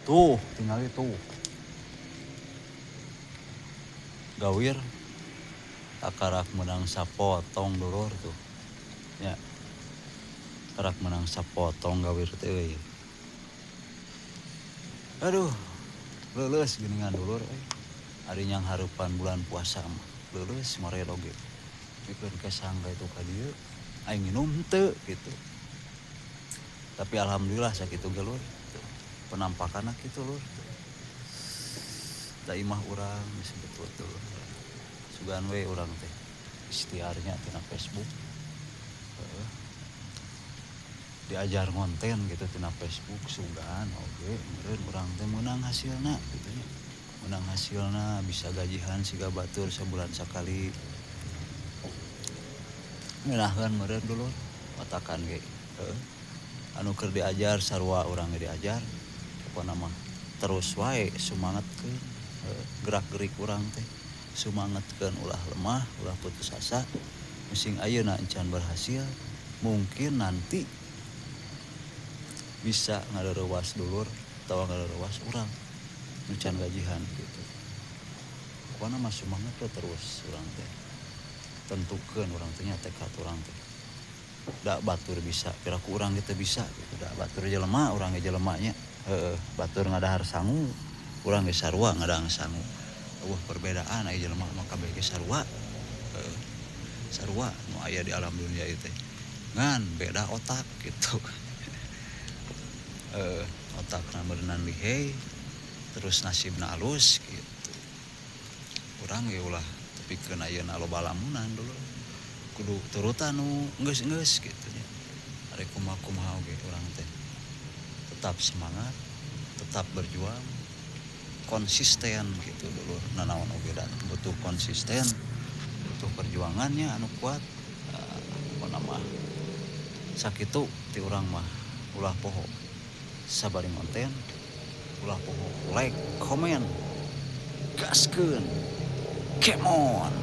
Tuh, tinggal itu. Gawir takarak menang sapotong dulur tuh. Ya. Karak menang sapotong gawir teh euy. Aduh, leuleus geuningan dulur euy. Ari nyang hareupan bulan puasa mah leuleus ngored oge. Mikeun kesang ka itu ka dieu, aing nginum henteu gitu. Tapi alhamdulillah sakitu ge lur. Penampakanna kitu lur. Da imah urang geus betul-betul. Sugan we urang teh ikhtiarnya tina Facebook. Heeh. Diajar ngonten gitu tina Facebook sugan oge meureun urang teh meunang hasilna gitu nya. Meunang hasilna bisa gajihan siga batur sabulan sakali. Ngeunaheun meureun dulur otakan ge. Heeh. Anu keur diajar sarua urang ge diajar. Pokona mah terus wae sumangetkeun gerak-gerik urang teh. Sumangetkeun ulah lemah, ulah putus asa. Musing ayeuna encan berhasil, mungkin nanti bisa ngareureuwas dulur atawa ngareureuwas urang nu can gajihan gitu. Pokona mah sumanget we terus urang teh. Tentukeun urang teh nya tekad urang teh. Da batur bisa, piraku urang ge teu bisa gitu. Da batur jelema, urang ge jelema nya. Heeh, batur ngadahar sangu, urang ge sarua ngadahar sangu. Eueuh perbedaan aya jelema mah kabeh ge sarua. Heeh. Sarua nu aya di alam dunia ieu teh. Ngan beda otak gitu. Heeh, otakna meureunan lihei, terus nasibna alus gitu. Urang ge ulah tepikeun ayeuna loba lamunan dulur. Kudu turutan nu geus-geus gitu nya. Ari kumaha-kumaha oge urang teh. Tetap semangat, tetap berjuang, konsisten gitu dulur. Nanaon oge da butuh konsisten, butuh perjuangannya anu kuat. Pokona mah sakitu ti urang mah ulah poho sabari ngonten, ulah poho like, komen, gaskeun, come on.